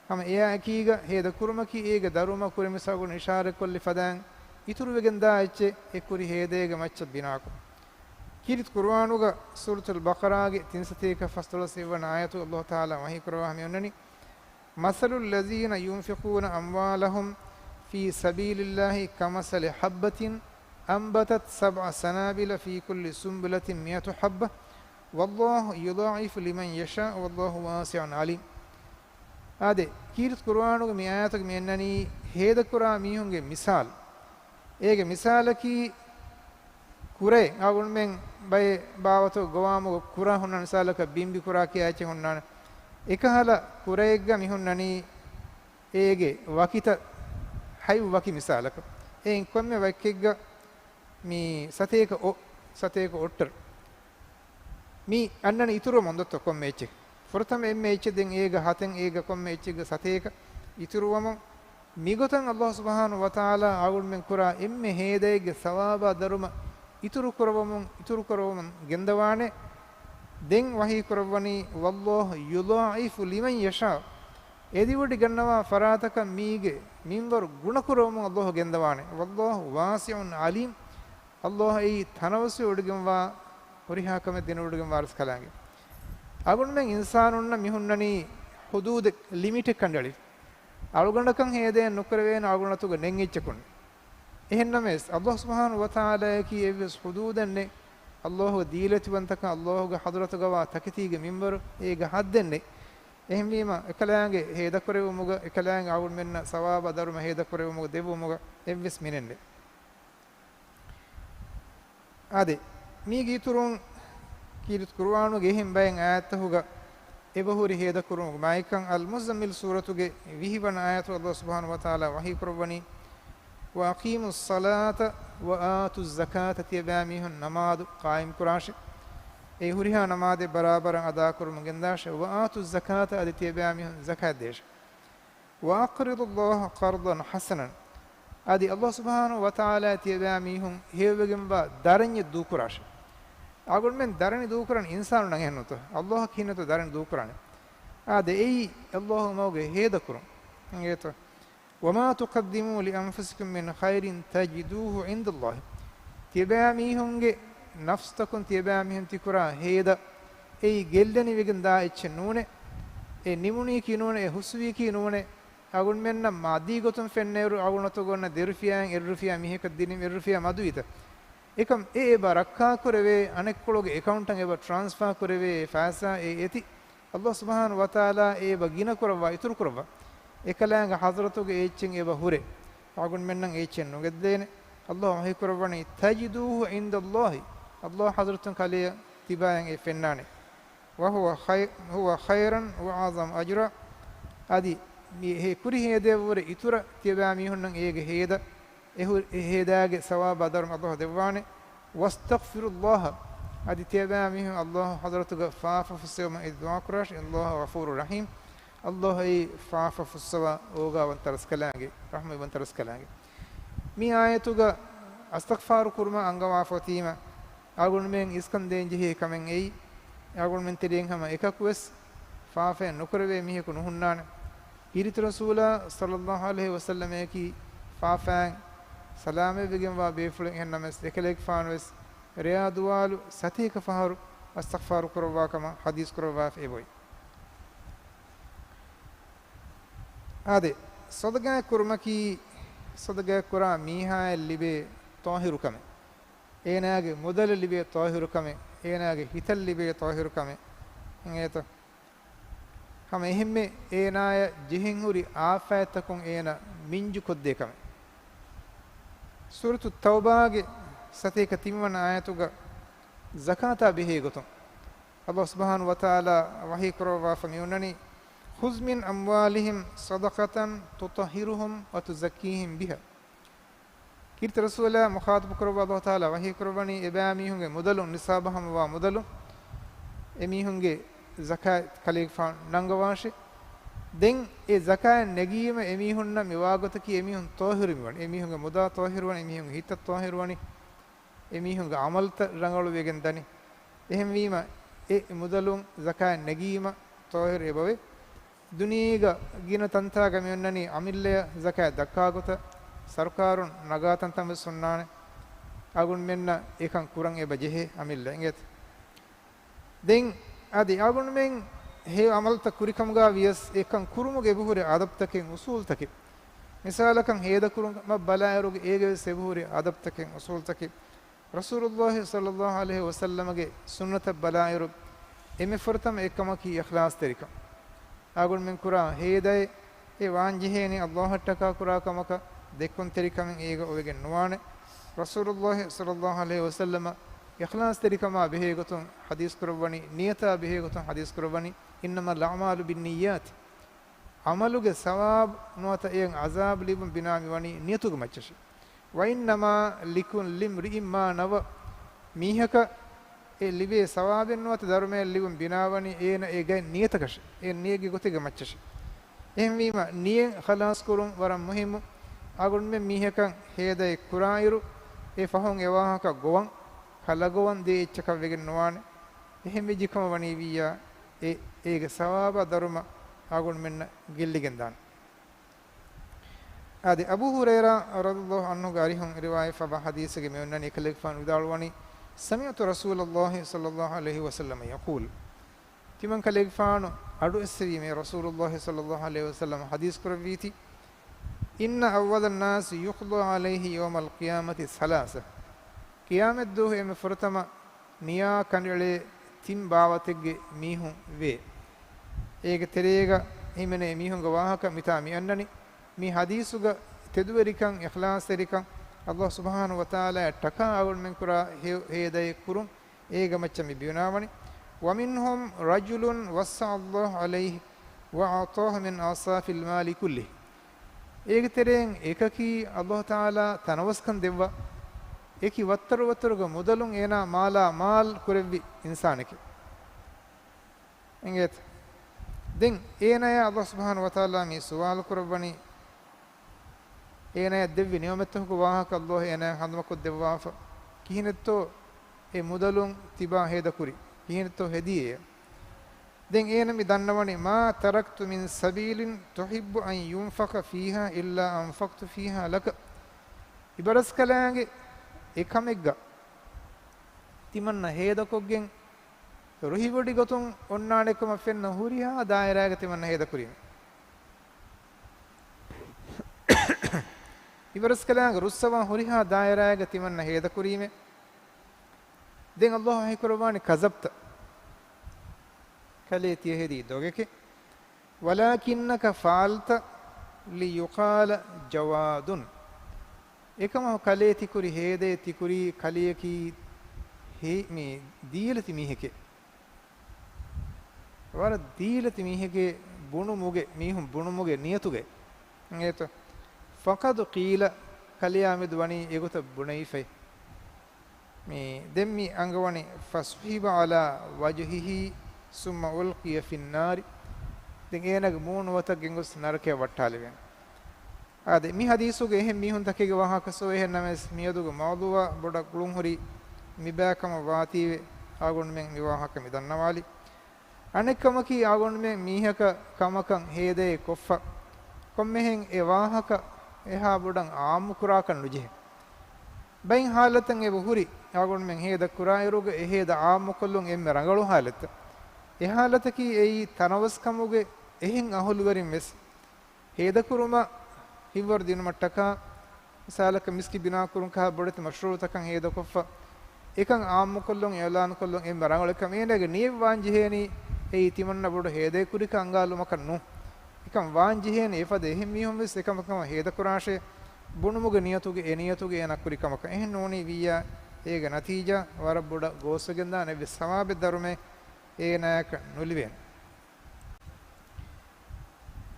ހަމަ އެއާއެކީގަ ހޭދަ ކުރުމަކީ އޭގެ ދަރުމަ ކުރި މިސާލުން އިޝާރަތްކޮށްލި ފަދައިން އިތުރުވެގެން ދާ އެއްޗެއް އެ ކުރި ހޭދައިގެ މައްޗަށް ބިނާކޮށް. ކީރިތި ޤުރުއާނުގަ ސޫރަތުލް ބަޤަރާގެ ތިންސަތޭކަ ފަސްދޮޅަސް އެއްވަނަ އާޔަތު ﷲ ތަޢާލާ ވަޙީ ކުރައްވާ މި އޮންނަނީ، "مثل الذين ينفقون أموالهم في سبيل الله كمثل حبة أنبتت سبع سنابل في كل سنبلة مئة حبة والله يضاعف لمن يشاء والله واسع عليم." އާދެ، ކީރިތި ޤުރުއާނުގެ މި އާޔަތުގަ މި އަންނަނީ ހޭދަކުރާ މީހުންގެ މިސާލު. އޭގެ މިސާލަކީ ކުރެ، އަޅުގަނޑުމެން ބައެއް ބާވަތު ގޮވާމުގަ ކުރާ ހުންނަ މިސާލަކަށް ބިނބި ކުރާ ކިޔާ އެއްޗެއް ހުންނާނެ. އެކަހަލަ ކުރެއެއްގަ މި ހުންނަނީ އޭގެ ވަކިތައް ހަތް ވަކި މިސާލަކަށް. އެއިން ކޮންމެ ވަކިއެއްގަ މި ސަތޭކަ އޮ، ސަތޭކަ އޮއްޓަރު. މި އަންނަނީ އިތުރުވަމުން ދޮއްތޯ ކޮންމެ އެއްޗެއް. ފުރަތަމަ އެންމެ އެއްޗެއް ދެން އޭގަ ހަތެއް އޭގަ ކޮންމެ އެއްޗެއްގަ ސަތޭކަ އިތުރުވަމުން މިގޮތަށް ﷲ ސުބްޙާނަހޫ ވަތަޢާލާ އަޅުގަނޑުމެން ކުރާ އެންމެ ހޭދައެއްގެ ސަވާބާ ދަރުމަ އިތުރު ކުރަވަމުން، އިތުރު ކުރަވަމުން ގެންދަވާނެ. ދެން ވަޙީ ކުރައްވަނީ، "والله يضاعف لمن يشاء." އެދިވޮޑިގަންނަވާ ފަރާތަކަށް މީގެ މިންވަރު ގުނަ ކުރަވަމުން ﷲ ގެންދަވާނެ. "والله واسع عليم." ﷲ އެއީ ތަނަވަސްވެ ވޮޑިގެންވާ، ހުރިހާ ކަމެއް ދެނެވޮޑިގެންވާ ރަސްކަލާނގެ. އަޅުގަނޑުމެން އިންސާނުންނަށް މި ހުންނަނީ ޙުދޫދެއް، ލިމިޓެއް ކަނޑައެޅި. އަޅުގަނޑަކަށް ހޭދައެއް ނުކުރެވޭނެ އަޅުގަނޑު އަތުގަ ނެތް އެއްޗަކުން. އެހެންނަމަވެސް، ﷲ ސުބްޙާނަހޫ ވަތަޢާލާއަކީ އެއްވެސް ޙުދޫދެއް ނެތް. ﷲގެ ދީލަތިވަންތަކަން، ﷲގެ ޙަޟްރަތުގަވާ ތަކެތީގެ މިންވަރު އޭގެ ޙައްދެއް ނެތް. އެހެންވީމަ، އެކަލާނގެ ހޭދަކުރެވުމުގަ، އެކަލާނގެ އަޅުގަނޑުމެންނަށް ސަވާބާ ދަރުމަ ހޭދަކުރެވުމުގަ ދެއްވުމުގަ އެއްވެސް މިނެއް ނެތް. އާދެ، މީގެ އިތުރުން ކީރިތި ޤުރުއާނުގެ އެހެން ބައެއް އާޔަތްތަކުގަ އެބަހުރި ހޭދަކުރުމުގެ މާތްކަން. އަލް މުއްޒައްމިލް ސޫރަތުގެ ވިހި ވަނަ އާޔަތު ﷲ ސުބްޙާނަހޫ ވަތަޢާލާ ވަޙީ ކުރައްވަނީ، "وأقيموا الصلاة وآتوا الزكاة." ތިޔަބައިމީހުން ނަމާދު ޤާއިމް ކުރާށެ. އެ ހުރިހާ ނަމާދެއް ބަރާބަރަށް އަދާކުރަމުން ގެންދާށެ. "وآتوا الزكاة." އަދި ތިޔަބައިމީހުން ޒަކާތް ދޭށެ. "وأقرضوا الله قرضا حسنا." އަދި ﷲ ސުބްޙާނަހޫ ވަތަޢާލާ ތިޔަބައިމީހުން ހެޔޮވެގެންވާ ދަރަންޏެއް ދޫކުރާށެ. އަޅުގަނޑުމެން ދަރަނި ދޫކުރަނީ އިންސާނުންނަށް އެހެންނުތޯ؟ ﷲއަކީ ކިހިނެއްތޯ ދަރަނި ދޫކުރާނެ؟ އާދެ، އެއީ ﷲގެ މަގުގައި ހޭދަކުރުން. އިނގޭތޯ؟ "وما تقدموا لأنفسكم من خير تجدوه عند الله." ތިޔަބައިމީހުންގެ ނަފްސުތަކުން ތިޔަބައިމީހުން ތިކުރާ ހޭދަ، އެއީ ގެއްލެނިވެގެން ދާ އެއްޗެއް ނޫނޭ. އެ ނިމުނީކީ ނޫނޭ، އެ ހުސްވީކީ ނޫނޭ. އަޅުގަނޑުމެންނަށް މާއްދީ ގޮތުން ފެންނައިރު، އަޅުގަނޑު އަތުގަ އޮންނަ ދެރުފިޔާއިން އެއްރުފިޔާ މީހަކަށް ދިނީމަ އެއްރުފިޔާ މަދުވީތަ؟ އެކަމް އެ އެބަ ރައްކާކުރެވޭ، އަނެއްކޮޅުގެ އެކައުންޓަށް އެބަ ޓްރާންސްފާ ކުރެވޭ އެ ފައިސާ އެ އެތި. ﷲ ސުބްޙާނަހޫ ވަތަޢާލާ އެ އެބަ ގިނަ ކުރައްވާ، އިތުރު ކުރައްވާ. އެކަލާނގެ ޙަޟްރަތުގަ އެ އެއްޗެއް އެބަ ހުރޭ. އަޅުގަނޑުމެންނަށް އެ އެއްޗެއް ނުގެއްލޭނެ. ﷲ ވަޙީ ކުރައްވަނީ، "تجدوه عند الله." ﷲ ޙަޟްރަތުން ކަލެޔަށް ތިބާއިން އެ ފެންނާނެ. "وهو خير، هو خيرا وأعظم أجرا." އަދި މި ހޭ ކުރި ހޭދަޔަށްވުރެ އިތުރަށް ތިޔަބައިމީހުންނަށް އޭގެ ހޭދަ، އެ ހު، އެ ހޭދާގެ ސަވާބާ ދަރުމަ ﷲ ދެއްވާނެ. "واستغفروا الله." އަދި ތިޔަބައިމީހުން ﷲ ޙަޟްރަތުގަ ފާފަ ފުއްސެވުމަށް އެދި ދުޢާ ކުރާށި. "الله غفور رحيم." ﷲ އެއީ ފާފަ ފުއްސަވާ އޯގާވަންތަ ރަސްކަލާނގެ، ރަޙްމަތްވަންތަ ރަސްކަލާނގެ. މި އާޔަތުގަ އަސްތަޣްފާރު ކުރުމަށް އަންގަވާފަ އޮތީމަ، އަޅުގަނޑުމެން އިސްކަން ދޭން ޖެހޭ ކަމެއް އެއީ، އަޅުގަނޑުމެން ތެރެއިން ހަމަ އެކަކުވެސް ފާފައެއް ނުކުރެވޭ މީހަކު ނުހުންނާނެ. ކީރިތި ރަސޫލާ ޞައްލައްލާހު ޢަލައިހި ވަސައްލަމައަކީ ފާފައިން ސަލާމަތްވެގެންވާ ބޭފުޅެއް. އެހެންނަމަވެސް އެކަލޭގެފާނުވެސް ރެޔާ ދުވާލު ސަތޭކަ ފަހަރު އިސްތިޣްފާރު ކުރައްވާ ކަމަށް ޙަދީޘް ކުރައްވާފަ އެބައޮތް. އާދެ، ޞަދަޤާތް ކުރުމަކީ، ޞަދަޤާތް ކުރާ މީހާއަށް ލިބޭ ޠާހިރުކަމެއް. އޭނާގެ މުދަލަށް ލިބޭ ޠާހިރުކަމެއް، އޭނާގެ ހިތަށް ލިބޭ ޠާހިރުކަމެއް. އިނގޭތަ؟ ހަމަ އެހެންމެ އޭނާޔަށް ޖެހެންހުރި އާފާތްތަކުން އޭނަ މިންޖުކޮށްދޭ ކަމެއް. ސޫރަތު ތައުބާގެ ސަތޭކަ ތިންވަނަ އާޔަތުގަ ޒަކާތާ ބެހޭ ގޮތުން ﷲ ސުބްޙާނަހޫ ވަތަޢާލާ ވަޙީ ކުރައްވާފަ މި އޮންނަނީ، "خذ من أموالهم صدقة تطهرهم وتزكيهم بها." ކީރިތި ރަސޫލާ މުޚާޠަބު ކުރައްވާ ﷲ ތަޢާލާ ވަޙީ ކުރައްވަނީ، އެބައިމީހުންގެ މުދަލުން، ނިޞާބަށް ހަމަވާ މުދަލުން، އެމީހުންގެ ޒަކާތް ކަލޭގެފާނު ނަންގަވާށޭ. ދެން އެ ޒަކާތް ނެގީމަ އެމީހުންނަށް މިވާގޮތަކީ އެމީހުން ޠާހިރު މިވަނީ. އެމީހުންގެ މުދާ ޠާހިރުވަނީ، އެމީހުންގެ ހިތަށް ޠާހިރުވަނީ، އެމީހުންގެ ޢަމަލުތައް ރަނގަޅުވެގެން ދަނީ. އެހެންވީމަ، އެ މުދަލުން ޒަކާތް ނެގީމަ ޠާހިރު އެބަވޭ. ދުނިޔޭގަ ގިނަ ތަންތާގަ މިއޮންނަނީ އަމިއްލަޔަށް ޒަކާތް ދައްކާ ގޮތަށް ސަރުކާރުން ނަގާ ތަންތަން ވެސް އޮންނާނެ. އަޅުގަނޑުމެންނަށް އެކަން ކުރަން އެބަ ޖެހޭ އަމިއްލަ އިނގޭތަ؟ ދެން އަދި އަޅުގަނޑުމެން ހެޔޮ އަމަލުތައް ކުރިކަމުގަ ވިޔަސް އެކަން ކުރުމުގެ އެބަހުރި އަދަބުތަކެއް އުސޫލުތަކެއް. މިސާލަކަށް ހޭދަކުރުމަށް ބަލާއިރުގެ އޭގެ ވެސް އެބަހުރި އަދަބުތަކެއް އުސޫލުތަކެއް. ރަސޫލުﷲ ޞައްލައްލާހު ޢަލައިހި ވަސައްލަމަގެ ސުންނަތަށް ބަލާއިރު، އެންމެ ފުރަތަމަ އެއްކަމަކީ އިޚްލާޞްތެރިކަން. އަޅުގަނޑުމެން ކުރާ ހޭދައެއް އެ ވާންޖެހޭނީ ﷲ އަށްޓަކާ ކުރާ ކަމަކަށް، ދެއްކުންތެރިކަމެއް އޭގަ އޮވެގެން ނުވާނެ. ރަސޫލުﷲ ޞައްލައްލާހު ޢަލައިހި ވަސައްލަމަ އިޚްލާޞްތެރިކަމާ ބެހޭގޮތުން ޙަދީޘް ކުރައްވަނީ، ނިޔަތާ ބެހޭގޮތުން ޙަދީޘް ކުރައްވަނީ، "إنما الأعمال بالنيات." ޢަމަލުގެ ސަވާބު ނުވަތަ އެއަށް ޢަޒާބު ލިބުން ބިނާ މިވަނީ ނިޔަތުގެ މައްޗަށި. "وإنما لكل امرئ ما نوى." މީހަކަށް އެ ލިބޭ ސަވާބެއް ނުވަތަ ދަރުމައެއް ލިބުން ބިނާވަނީ އޭނަ އެ ގަތް ނިޔަތަކަށް، އެ ނިޔަތްގެ ގޮތެއްގެ މައްޗަށި. އެހެންވީމަ، ނިޔަތް ޚަލާޞް ކުރުން ވަރަށް މުހިއްމު. އަޅުގަނޑުމެން މީހަކަށް ހޭދައެއް ކުރާއިރު، އެ ފަހުން އެ ވާހަކަ ގޮވަން، ކަލަގޮވަން ދޭ އެއްޗަކަށް ވެގެން ނުވާނެ. އެހެން ވެއްޖެ ކަމަށް ވަނީ ވިއްޔާ، އެ، އޭގެ ސަވާބާ ދަރުމަ އަޅުގަނޑުމެންނަށް ގެއްލިގެން ދާނެ. އާދެ، އަބޫ ހުރައިރާ ރަޟިޔަﷲ ޢަންހުގެ އަރިހުން ރިވާޔަތް ފަވާ ޙަދީޘެއްގެ މި އޮންނަނީ، ކަލޭގެފާނު ވިދާޅުވަނީ، سمعت رسول الله صلى الله عليه وسلم يقول. ތިމަން ކަލޭގެފާނު އަޑު އެއްސެވީމޭ، ރަސޫލުﷲ ޞައްލައްލާހު ޢަލައިހި ވަސައްލަމަ ޙަދީޘް ކުރެއްވީތީ، إن أول الناس يقضى عليه يوم القيامة ثلاثة. ޤިޔާމަތްދުވަހު އެންމެ ފުރަތަމަ ނިޔާ ކަނޑައެޅޭ ތިން ބާވަތެއްގެ މީހުން ވޭ. އޭގެ ތެރޭގަ ހިމެނޭ މީހުންގެ ވާހަކަ މިތާ މި އަންނަނީ. މި ޙަދީޘުގަ ތެދުވެރިކަން، އިޚްލާޞްތެރިކަން، ﷲ ސުބްޙާނަހޫ ވަތަޢާލާއަށްޓަކާ އަޅުގަނޑުމެން ކުރާ ހޭ-، ހޭދައެއް ކުރުން އޭގެ މައްޗަށް މި ބިނާވަނީ. ومنهم رجل وسع الله عليه وأعطاه من أوصاف المال كله. އޭގެ ތެރެއިން އެކަކީ ﷲ ތަޢާލާ ތަނަވަސްކަން ދެއްވާ، އެކި ވައްތަރު ވައްތަރުގެ މުދަލުން އޭނާ މާލާ މާލް ކުރެއްވި އިންސާނެކޭ. އިނގޭތަ؟ ދެން އޭނާޔާ ﷲ ސުބްޙާނަހޫ ވަތަޢާލާ މި ސުވާލު ކުރައްވަނީ، އޭނާޔަށް ދެއްވި ނިޢުމަތްތަކުގެ ވާހަކަ ﷲ އޭނާޔަށް ހަނދުމަކޮށްދެއްވާފަ، ކިހިނެއްތޯ އެ މުދަލުން ތިބާ ހޭދަކުރީ؟ ކިހިނެއްތޯ ހެދީ އެޔަށް؟ ދެން އޭނަ މި ދަންނަވަނީ، ما تركت من سبيل تحب أن ينفق فيها إلا أنفقت فيها لك. އިބަރަސްކަލާނގެ އެކަމެއްގަ ތިމަންނަ ހޭދަކޮށްގެން ރުހިވޮޑި ގޮތުން އޮންނާނެ ކަމަށް ފެންނަ ހުރިހާ ދާއިރާއެއްގަ ތިމަންނަ ހޭދަކުރީމެ. އިބަރަސްކަލާނގެ ރުއްސަވާ ހުރިހާ ދާއިރާއެއްގަ ތިމަންނަ ހޭދަކުރީމެ. ދެން ﷲ ވަޙީކުރައްވާނެ، كذبت. ކަލޭ ތިޔަ ހެދީ ދޮގެކޭ. ولكنك فعلت ليقال جواد. އެކަމަކު ކަލޭ ތިކުރި ހޭދައެއް ތިކުރީ ކަލެއަކީ ހޭ-، މި ދީލަތި މީހެކޭ. ވަރަށް ދީލަތި މީހެކޭ ބުނުމުގެ، މީހުން ބުނުމުގެ ނިޔަތުގައި. އެނގޭތޯ؟ فقد قيل، ކަލެޔާމެދު ވަނީ އެގޮތަށް ބުނެވިފައި. މި ދެން މި އަންގަވަނީ، فسحب على وجهه ثم ألقي في النار. ދެން އޭނާގެ މޫނު ވަތަށް ގެންގޮސް ނަރަކަޔަށް ވައްޓާލެވޭނެ. އާދެ، މި ޙަދީޘުގެ އެހެން މީހުންތަކެއްގެ ވާހަކަ ސޯ އެހެން ނަމަވެސް، މިއަދުގެ މައުޟޫޢާ ބޮޑަށް ގުޅުންހުރި މިބައިކަމަށް ވާތީވެ، އަޅުގަނޑުމެން މި ވާހަކަ މި ދަންނަވާލީ. އަނެއްކަމަކީ، އަޅުގަނޑުމެން މީހަކަށް ކަމަކަށް ހޭދައެއް ކޮށްފަ ކޮންމެހެން އެ ވާހަކަ އެހާ ބޮޑަށް އާއްމުކުރާކަށް ނުޖެހޭ. ބައެއް ހާލަތަށް އެބަ ހުރި، އަޅުގަނޑުމެން ހޭދަ ކުރާއިރުގަ އެ ހޭދަ އާއްމުކޮށްލުން އެންމެ ރަނގަޅު ހާލަތްތައް. އެ ހާލަތަކީ އެއީ ތަނަވަސްކަމުގެ އެހެން އަހުލުވެރިން ވެސް ހޭދަކުރުމަށް ހިތްވަރު ދިނުމަށްޓަކާ، މިސާލަކަށް މިސްކިތް ބިނާކުރުން ކަހަލަ ބޮޑެތި މަޝްރޫޢުތަކަށް ހޭދަކޮށްފަ، އެކަން އާއްމުކޮށްލުން، އިޢުލާނުކޮށްލުން އެންމެ ރަނގަޅު. އެކަމް އޭނާގެ ނިޔަތް ވާން ޖެހޭނީ އެއީ ތިމަންނަ ބޮޑު ހޭދައެއް ކުރިކަން އަނގާލުމަކަށް ނޫން. އެކަން ވާން ޖެހޭނީ އެފަދަ އެހެން މީހުން ވެސް އެކަމަކަށް ހޭދަކުރާށޭ ބުނުމުގެ ނިޔަތުގެ، އެ ނިޔަތުގެ އޭނާ ކުރި ކަމަކަށް. އެހެން ނޫނީ ވިއްޔާ އޭގެ ނަތީޖާ ވަރަށް ބޮޑަށް ގޯސްވެގެންދާނެ، އެއްވެސް ސަވާބެއް ދަރުމައެއް އޭނާއަކަށް ނުލިބޭނެ.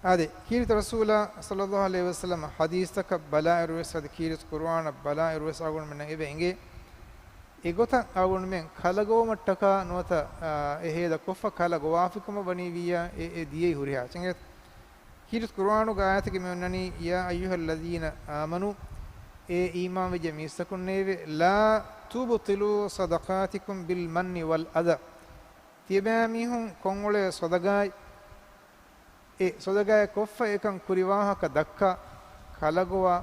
އާދެ، ކީރިތި ރަސޫލާ ޞައްލައްލާހު ޢަލައިހި ވަސައްލަމަ ޙަދީޘްތަކަށް ބަލާއިރުވެސް، އަދި ކީރިތި ޤުރުއާނަށް ބަލާއިރުވެސް އަޅުގަނޑުމެންނަށް އެބަ އެނގޭ، އެގޮތަށް އަޅުގަނޑުމެން ކަލަ ގޮވުމަށްޓަކާ ނުވަތަ، އާ، އެ ހޭދަ ކޮށްފަ ކަލަ ގޮވާފިކަމަށް ވަނީ ވިއްޔާ އެ، އެ ދިޔައީ ހުރިހާ އެއްޗެއް. ކީރިތި ޤުރުއާނުގެ އާޔަތެއް މި އޮންނަނީ، "يا أيها الذين آمنوا، އޭ އީމާންވެއްޖެ މީސްތަކުންނޭވެ، لا تبطلوا صدقاتكم بالمن والأذى." ތިޔަބައިމީހުން ކޮށްއުޅޭ ޞަދަޤާތް، އެ ޞަދަޤާތް ކޮށްފަ އެކަން ކުރި ވާހަކަ ދައްކާ، ކަލަ ގޮވާ،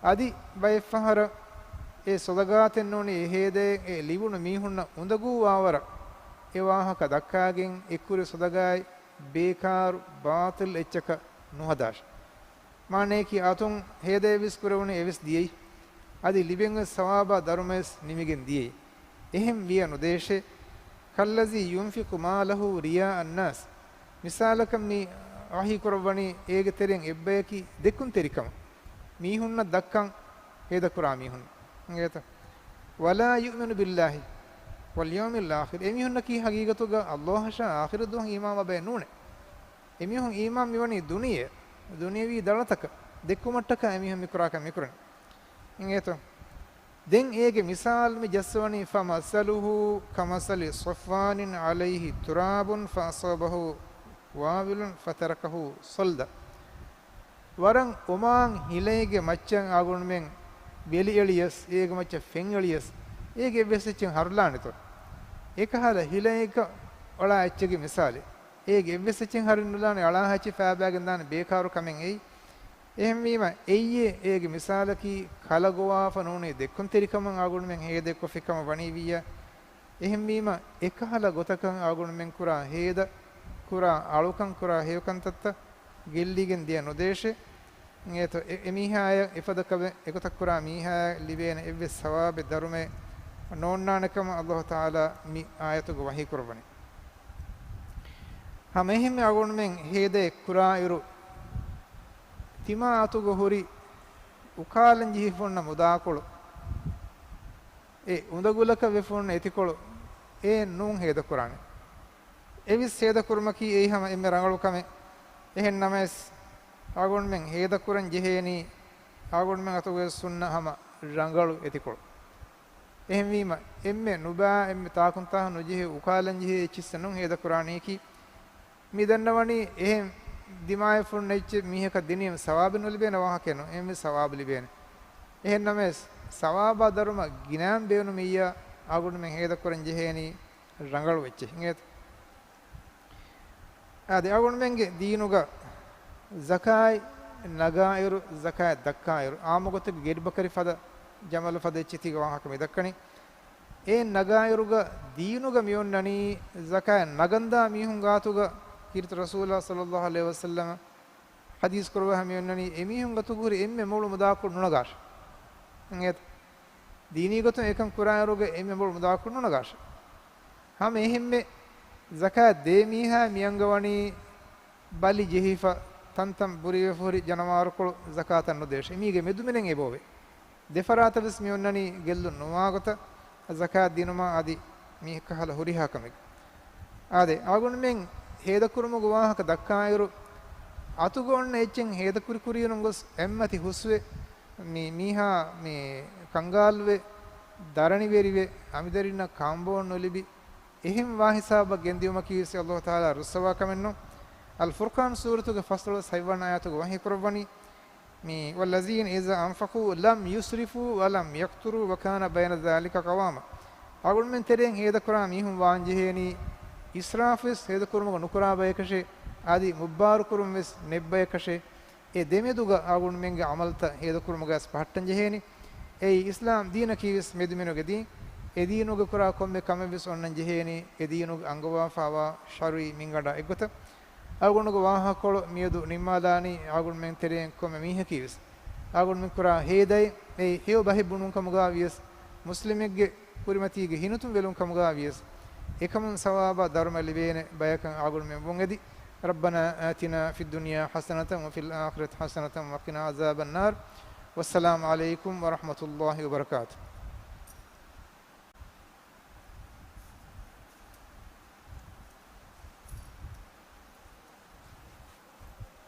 އަދި ބައެއްފަހަރަށް އެ ޞަދަޤާތެއް ނޫނީ އެ ހޭދައެއް އެ ލިބުނު މީހުންނަށް އުނދަގޫވާވަރަށް އެ ވާހަކަ ދައްކާގެން އެ ކުރި ޞަދަޤާތް ބޭކާރު ބާޠިލް އެއްޗަކަށް ނުހަދާށި. މާނަޔަކީ އަތުން ހޭދައެއްވެސް ކުރެވުނީ އެވެސް ދިޔައީ. އަދި ލިބެންވެސް ސަވާބާ ދަރުމަވެސް ނިމިގެން ދިޔައީ. އެހެން ވިޔަ ނުދޭށޭ. كالذي ينفق ماله رئاء الناس. މިސާލަކަށް މި ވަޙީ ކުރައްވަނީ އޭގެ ތެރެއިން އެއްބަޔަކީ ދެއްކުންތެރިކަމަށް. މީހުންނަށް ދައްކަން ހޭދަކުރާ މީހުން. އިނގޭތަ؟ ولا يؤمن بالله واليوم الآخر. އެމީހުންނަކީ ހަގީގަތުގަ ﷲ އަށާ އާޚިރަތް ދުވަހަށް އީމާންވާ ބައެއް ނޫނޭ. އެމީހުން އީމާން މިވަނީ ދުނިޔެ، ދުނިޔަވީ ދަޅަތަކަށް ދެއްކުމަށްޓަކާ އެމީހުން މިކުރާކަން މިކުރަނީ. އިނގޭތޯ؟ ދެން އޭގެ މިސާލު މި ޖައްސަވަނީ، فمثله كمثل صفوان عليه تراب فأصابه وابل فتركه صلدا. ވަރަށް އޮމާން ހިލައިގެ މައްޗަށް އަޅުގަނޑުމެން ވެލި އެޅިޔަސް، އޭގެ މައްޗަށް ފެން އެޅިޔަސް، އޭގެ އެއްވެސް އެއްޗެއް ހަރުލާނެތޯ؟ އެކަހަލަ ހިލައިގަ އޮޅާ އެއްޗެއްގެ މިސާލެއް. އޭގެ އެއްވެސް އެއްޗެއް ހަރި ނުލާނެ، އަޅާ އެއްޗެއް ފައިބައިގެން ދާނެ ބޭކާރު ކަމެއް އެއީ. އެހެންވީމަ، އެއްޔެ އޭގެ މިސާލަކީ ކަލަ ގޮވާފަ ނޫނީ ދެއްކުންތެރިކަމަށް އަޅުގަނޑުމެން ހޭދައެއްކޮށްފިކަމަށް ވަނީ ވިއްޔާ. އެހެންވީމަ، އެކަހަލަ ގޮތަކަށް އަޅުގަނޑުމެން ކުރާ ހޭދަ، ކުރާ އަޅުކަން، ކުރާ ހެޔޮކަންތައްތައް ގެއްލިގެން ދިޔަ ނުދޭށޭ. އެ، އެ، އެމީހާޔަށް އެފަދަ ކަމެއް އެގޮތަށް ކުރާ މީހާޔަށް ލިބޭނެ އެއްވެސް ސަވާބެއް ދަރުމައެއް ނޯންނާނެ ކަމަށް ﷲ ތަޢާލާ މި އާޔަތުގަ ވަޙީ ކުރައްވަނީ. ހަމަ އެހެންމެ އަޅުގަނޑުމެން ހޭދައެއް ކުރާއިރު، ތިމާ އަތުގަ ހުރި އުކާލަން ޖެހިފަ ހުންނަ މުދާކޮޅު އެ އުނދަގުލަކަށް ވެފަ ހުންނަ އެތިކޮޅު އެއެއް ނޫން ހޭދަކުރާނެ. އެވިސް ހޭދަކުރުމަކީ އެއީ ހަމަ އެންމެ ރަނގަޅު ކަމެއް. އެހެން ނަމަވެސް، އަޅުގަނޑުމެން ހޭދަކުރަން ޖެހޭނީ އަޅުގަނޑުމެން އަތުގައި ހުންނަ ހަމަ ރަނގަޅު އެތިކޮޅު. އެހެންވީމަ، އެންމެ ނުބާ، އެންމެ ތާކުންތާކު ނުޖެހޭ އުކާލަން ޖެހޭ އެއްޗިއްސަށް ނޫން ހޭދަކުރާނީކީ. މި ދަންނަވަނީ އެހެން ދިމާވެފަ ހުންނަ އެއްޗެއް މީހަކަށް ދިނީމަ ސަވާބެއް ނުލިބޭނެ ވާހަކައެއް ނޫން. އެހެންވެ ސަވާބު ލިބޭނެ. އެހެން ނަމަވެސް، ސަވާބާ ދަރުމަ ގިނައިން ބޭނުމިއްޔާ އަޅުގަނޑުމެން ހޭދަކުރަން ޖެހޭނީ ރަނގަޅު އެއްޗެއް. އިނގޭތަ؟ އާދެ، އަޅުގަނޑުމެންގެ ދީނުގަ ޒަކާތް ނަގާއިރު، ޒަކާތް ދައްކާއިރު، އާއްމު ގޮތެއްގަ ގެޑިބަކަރި ފަދަ ޖަމަލު ފަދަ އެއްޗެތީގެ ވާހަކަ މި ދައްކަނީ. އެ ނަގާއިރުގަ ދީނުގަ މި އޮންނަނީ ޒަކާތް ނަގަންދާ މީހުން ގާތުގަ ކީރިތި ރަސޫލާ ޞައްލައްލާހު ޢަލައިހި ވަސައްލަމަ ޙަދީޘް ކުރައްވާ މި އޮންނަނީ އެމީހުން އަތުގަ ހުރި އެންމެ މޮޅު މުދާކޮޅު ނުނަގާށޭ. އިނގޭތަ؟ ދީނީ ގޮތުން އެކަން ކުރާއިރުގަ އެންމެ މޮޅު މުދާކޮޅު ނުނަގާށޭ. ހަމަ އެހެންމެ ޒަކާތް ދޭ މީހާ މިއަންގަވަނީ ބަލި ޖެހިފަ ތަންތަން ބުރިވެފަ ހުރި ޖަނަވާރުކޮޅު ޒަކާތަށް ނުދޭށޭ. މީގެ މެދުމިނެއް އެބައޮވޭ. ދެފަރާތަށް ވެސް މި އޮންނަނީ ގެއްލުން ނުވާ ގޮތަށް ޒަކާތް ދިނުމާ އަދި މީ ކަހަލަ ހުރިހާ ކަމެއް. އާދެ، އަޅުގަނޑުމެން ހޭދަކުރުމުގެ ވާހަކަ ދައްކާއިރު، އަތުގަ އޮންނަ އެއްޗެއް ހޭދަކުރި ކުރިއިރުން ގޮސް އެއްމަތި ހުސްވެ، މި މީހާ މި ކަންގާލުވެ، ދަރަނިވެރިވެ، އަމިދަރިންނަށް ކާނބޯން ނުލިބި، އެހެން ވާހިސާބަށް ގެންދިއުމަކީ ވެސް ﷲ ތަޢާލާ ރުއްސަވާ ކަމެއް ނޫން. އަލް ފުރްޤާން ސޫރަތުގެ ފަސްދޮޅަސް ހަތްވަނަ އާޔަތުގަ ވަޙީ ކުރައްވަނީ، މި، والذين إذا أنفقوا لم يسرفوا ولم يقتروا وكان بين ذلك قواما. އަޅުގަނޑުމެން ތެރެއިން ހޭދަކުރާ މީހުން ވާން ޖެހޭނީ، އިސްރާފުވެސް ހޭދަކުރުމުގަ ނުކުރާ ބަޔަކަށޭ، އަދި މުއްބާރުކުރުންވެސް ނެތް ބަޔަކަށޭ. އެ ދެމެދުގަ އަޅުގަނޑުމެންގެ ޢަމަލުތައް ހޭދަކުރުމުގައި ފަހައްޓަން ޖެހޭނީ. އެއީ އިސްލާމް ދީނަކީވެސް މެދުމިނުގެ ދީން. އެ ދީނުގަ ކުރާ ކޮންމެ ކަމެއްވެސް އޮންނަން ޖެހޭނީ އެ ދީނުގަ އަންގަވާފާވާ ޝަރުޢީ މިންގަނޑާ އެއްގޮތަށް. އަޅުގަނޑުގެ ވާހަކަކޮޅު މިއަދު ނިންމާލާނީ. އަޅުގަނޑުމެން ތެރެއިން ކޮންމެ މީހަކީވެސް އަޅުގަނޑުމެން ކުރާ ހޭދައެއް އެއީ ހެޔޮ ބަހެއް ބުނުން ކަމުގައިވިޔަސް، މުސްލިމެއްގެ ކުރިމަތީގެ ހިނިތުންވެލުން ކަމުގައިވިޔަސް، އެކަމުން ސަވާބާ ދަރުމަ ލިބޭނެ ބަޔަކަށް އަޅުގަނޑުމެން ވުން އެދި. ربنا آتنا في الدنيا حسنة وفي الآخرة حسنة وقنا عذاب النار. والسلام عليكم ورحمة الله وبركاته.